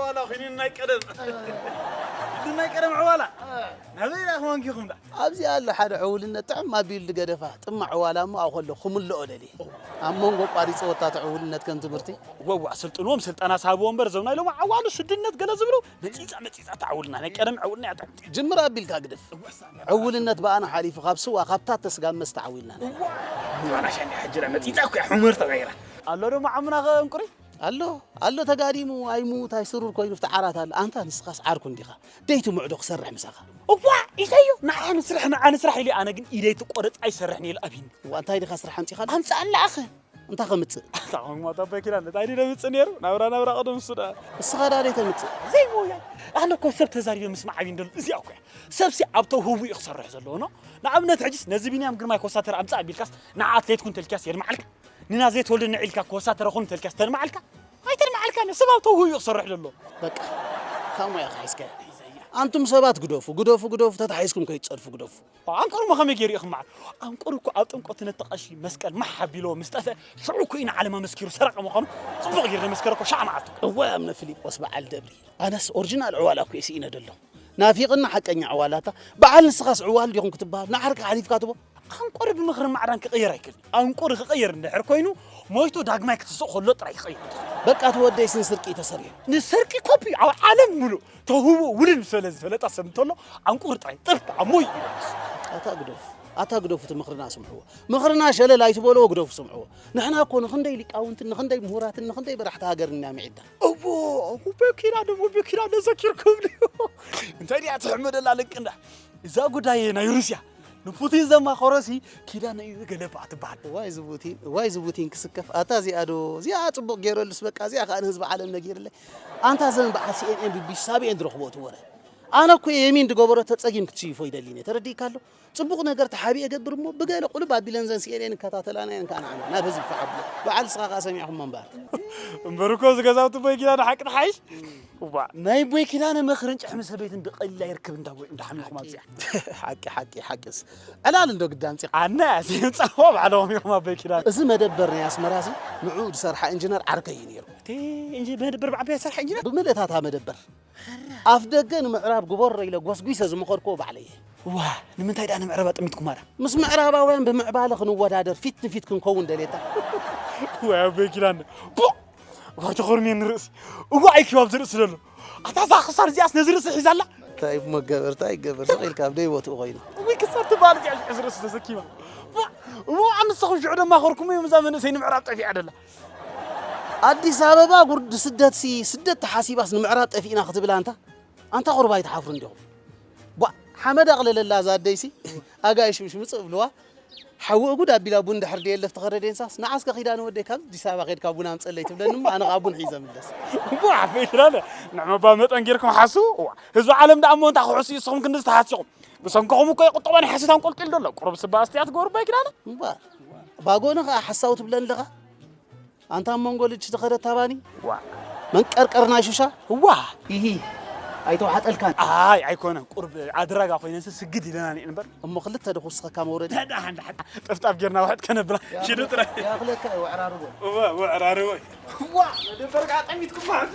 ዋላ ኺኒ ናይ ቀደም ናይ ቀደም ዕዋላ ናበይ ዳ ክዋንኪኹም ዳ ኣብዚ ኣሎ ሓደ ዕውልነት ጥዕም ኣቢሉ ዝገደፋ ጥማ ዕዋላ እሞ ኣብኡ ከሎ ክምልኦ ደልየ ኣብ መንጎ ቋሪፀ ወታ እቲ ዕውልነት ከም ትምህርቲ ወዋ ስልጥንዎም ስልጠና ሳብዎ እምበር እዞም ናይ ሎም ዓዋሉ ስድነት ገለ ዝብሉ መፂፃ መፂፃ ተዓውልና ናይ ቀደም ዕውልና ያጣ ጅምር ኣቢልካ ግደፍ ዕውልነት ብኣና ሓሊፉ ካብ ስዋ ካብታ ተስጋብ መስተ ዓዊልና ባናሻ እንዲ ሓጅራ መፂፃ እኮ እያ ሕሙር ተቐይራ ኣሎ ዶ መዓሙና ከ እንቁሪ ኣሎ ኣሎ ተጋዲሙ ኣይሙት ኣይስሩር ኮይኑ ፍቲ ዓራት ኣሎ ኣንታ ንስኻስ ዓርኩ እንዲኻ ደይቱ ምዕዶ ክሰርሕ ምሳኻ እዋ ኢለዮ ንዓ ንስራሕ ንዓ ንስራሕ ኢለ ኣነ ግን ኢደይ ትቆረፅ ኣይሰርሕን ኢለ ኣብሂኒ እዋ እንታይ ዲኻ ስራሕ ኣምፂኻሉ ኣምፃእ ኣለኣኸ እንታይ ከምፅእ ታኾንኩማ ታባይ ኪዳን እንታይ ድለ ምፅእ ነይሩ ናብራ ናብራ ቅድም እሱ ደኣ እስኻ ደኣ ደይ ተምፅእ ዘይሞያ ኣነ እኮ ሰብ ተዛሪበ ምስማዕ ዓብይ እንደሉ እዚኣ እኮ እያ ሰብሲ ኣብ ተውህቡ እዩ ክሰርሕ ዘለዎ ኖ ንኣብነት ሕጅስ ነዚ ቢንያም ግርማይ ኮሳተር ኣምፃእ ኣቢልካስ ንዓ ኣትሌት ኩን ተልኪያስ የድመዓልካ ንናዝሬት ወልደ ንዒልካ ኮሳተረ ኩን ተልኪያስ ተድመዓልካ ኣይተድመዓልካ ሰብ ኣብ ተውህቡ እዩ ክሰርሕ ዘሎ በቃ ካብ ሞያኻ ሒዝካዮ ኣንቱም ሰባት ግደፉ ግደፉ ግደፉ ተታሒዝኩም ከይትፀድፉ ግደፉ ኣንቆር ሞ ከመይ ገይሩ ኢኹም መዓል ኣንቆር እኮ ኣብ ጥምቀቱ ነቲ ቀሺ መስቀል ማሕ ኣቢልዎ ምስ ጠፍአ ሽዑ እኮ ኢና ዓለም ኣመስኪሩ ሰረቐ ምዃኑ ጽቡቕ ገይሩ ዘመስከረ እኮ ሻዕ መዓልቲ እኮ እዋይ ኣምነ ፊሊጶስ በዓል ደብሪ ኣነስ ኦርጅናል ዕዋላ እኮ እየ ስኢነ ደሎ ናፊቕና ሓቀኛ ዕዋላታ በዓል ንስኻስ ዕዋል ዲኹም ክትበሃል ንዓርካ ሓሊፍካ ትቦ ኣንቆር ብምኽርን ማዕዳን ክቕየር ኣይክእል ኣንቆር ክቕየር እንድሕር ኮይኑ ሞይቱ ዳግማይ ክትስእ ከሎ ጥራይ ይቕየር በቃ እቲ ወደይ ስን ስርቂ ተሰሪሑ ንሰርቂ ኮፒ ኣብ ዓለም ሙሉእ ተውህቦ ውልድ ምስ በለ ዝፈለጣ ሰብ እንተሎ ኣንቁር ጥራይ ጥፍ ኣሞይ ኣታ ግደፉ ኣታ ግደፉ እቲ ምኽርና ስምዕዎ ምኽርና ሸለል ኣይትበልዎ ግደፉ ስምዕዎ ንሕና እኮ ንኽንደይ ሊቃውንትን ንኽንደይ ምሁራትን ንኽንደይ በራሕቲ ሃገር ኢና ምዒድና እቦ እቦ ኪዳነ እቦ ኪዳነ ዘኪርኩም ድዩ እንታይ ድያ ትሕመደላ ልቅንዳ እዛ ጉዳይ ናይ ሩስያ ንፑቲን ዘማኸሮሲ ኪዳነ እዩ ገለባ ትበሃል ዋይ ዝቡቲን ዋይ ዝቡቲን ክስከፍ ኣታ እዚኣ ዶ እዚኣ ፅቡቅ ገይረሉስ በቃ እዚኣ ከዓ ንህዝቢ ዓለም ነጊርለይ ኣንታ ዘን በዓል ሲኤንኤን ቢቢሲ ሳብኤን ዝረኽቦ እቲ ወረ ኣነ እኮ የሚን ዝገበሮ ተፀጊም ክትሽይፎ ይደሊኒ ተረዲእካ ኣሎ ፅቡቅ ነገር ተሓቢኤ ገብር እሞ ብገለ ቁልብ ኣቢለን ዘን ሲኤንኤን ይከታተላና እየን ከዓ ንዓና ናብ ህዝቢ ፈሓብሎ በዓል ስኻ ከዓ ሰሚዕኹሞ እምበር እምበር እኮ ዝገዛውቲ ቦይ ኪዳ ንሓቂ ተሓይሽ እዋ ናይ ቦይ ኪዳነ ምኽርን ጭሕሚ ሰበይትን ብቐሊል ኣይርክብ እንዳቦይ እንዳሓሚኹም ኣብዚኣ ሓቂ ሓቂ ሓቂስ ዕላል እንዶ ግዳምፂ ኣነ ያሲን ፃፎ ባዕሎም ኢኹም ኣቦይ ኪዳነ እዚ መደበር ናይ ኣስመራ ሲ ንዑ ዝሰርሓ ኢንጂነር ዓርከይ እዩ ነይሩ እቲ እንጂ መደበር ብዓበያ ዝሰርሓ ኢንጂነር ብምልእታታ መደበር ኣፍ ደገ ንምዕራብ ግበሮ ኢለ ጎስጒሰ ዝመኸርክዎ ባዕለየ ዋ ንምንታይ ደኣ ንምዕራብ ኣጠሚትኩም ኣረ ምስ ምዕራባውያን ብምዕባለ ክንወዳደር ፊት ንፊት ክንከውን ደሌታ ወይ ኣቦይ ኪዳነ ቡ ባርተ ኮርሜን ርእሲ እዋ ኣይኪ ኣብዚ ርእሲ ዘሎ ኣታ እዛ ክሳር እዚኣስ ነዚ ርእሲ ሒዛላ እንታይ እሞ ገበር እንታይ ይገበር ስቕ ኢልካ ኣብ ደይ ቦትኡ ኮይኑ ወይ ክሳር ትበሃል እዚኣ እዚ ርእሲ ተሰኪማ ዋ እሞ ኣንስኹም ሽዑ ደማ ኸርኩም እዮም እዛ መንእሰይ ንምዕራብ ጠፊኣ ደላ ኣዲስ ኣበባ ጉርዲ ስደት ሲ ስደት ተሓሲባስ ንምዕራብ ጠፊእና ክትብል ኣንታ ኣንታ ቁርባ ኣይትሓፍሩ እንዲኹም ቧ ሓመድ ኣቕለለላ እዛ ኣደይሲ ኣጋይሽ ምሽ ምፅእ ብልዋ ሓዊ እጉድ ኣቢላ ቡን ድሕር ደየለፍ ተኸረ ደንሳስ ንዓስከ ኺዳ ንወደይ ካብ ኣዲስ ኣበባ ኸድካ ቡን ኣምፀለይ ትብለኒ እሞ ኣነ ከዓ ቡን ሒዘ ምለስ እሞ ዓበይ ትላለ ንዕመባ መጠን ጌርኩም ሓስቡ እዋ ህዝቢ ዓለም ደኣ እሞ እንታይ ክሕሱ እዩ ንስኹም ክንድዚ ተሓሲኹም ብሰንክኹም እኮ የቁጠባን ሓስታን ቆልቂል ደሎ ቁሩብ ስባ ኣስትያት ገበሩ ባይ ኪዳነ እምበር ባጎነ ከዓ ሓሳዊ ትብለኒ ኣለኻ ኣንታ ኣብ መንጎ ልጅ ዝኸደት ታባኒ ዋ መንቀርቀር ናይ ሹሻ ዋ ኢሂ ኣይተዋሓጠልካን ኣይ ኣይኮነን ቁርብ ኣድራጋ ኮይነንስ ስግድ ኢለና ንኤን እምበር እሞ ክልተ ዶ ክውስኸካ መውረዲ ደሓን ደሓን ጥፍጣፍ ጌርና ውሕጥ ከነብላ ሽዱ ጥራይ ያኽለካ እዩ ኣዕራርቦ እወ ውዕራርቦ ዋ መደበርካ ጠሚትኩም ማለት